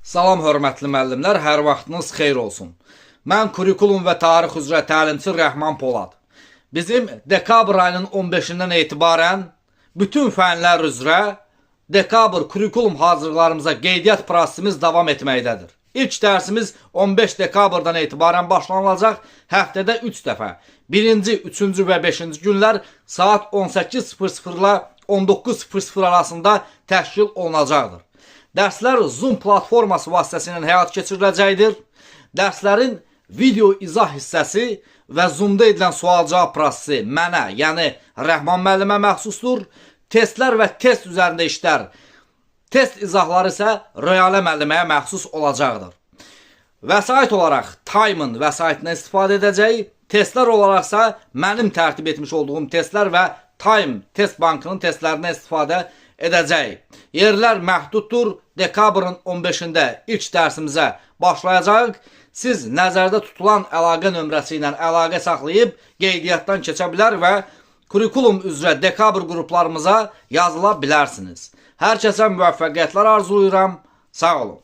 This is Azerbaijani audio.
Salam hörmətli müəllimlər, hər vaxtınız xeyir olsun. Mən kurikulum və tarix üzrə təlimçi Rəhman Polad. Bizim dekabr ayının 15-dən etibarən bütün fənlər üzrə dekabr kurikulum hazırlıqlarımıza qeydiyyat prosesimiz davam etməkdədir. İlk dərsimiz 15 dekabrdan etibarən başlanılacaq. Həftədə 3 dəfə. 1-ci, 3-cü və 5-ci günlər saat 18:00 ilə 19:00 arasında təşkil olunacaqdır. Dərslər Zoom platforması vasitəsilə həyata keçiriləcəkdir. Dərslərin video izah hissəsi və Zoom-da edilən sual-cavab prosesi mənə, yəni Rəhman müəllimə məxsusdur. Testlər və test üzərində işlər, test izahları isə Röyalə müəlliməyə məxsus olacaqdır. Vəsait olaraq Time-ın vəsaitindən istifadə edəcəyik. Testlər olaraqsa mənim tərtib etmiş olduğum testlər və Time test bankının testlərindən istifadə edəcəyik. Yerlər məhduddur. Dekabrın 15-də ilk dərsimizə başlayacağıq. Siz nəzərdə tutulan əlaqə nömrəsi ilə əlaqə saxlayıb qeydiyyatdan keçə bilər və kurikulum üzrə dekabr qruplarımıza yazıla bilərsiniz. Hər kəsə müvəffəqiyyətlər arzulayıram. Sağ olun.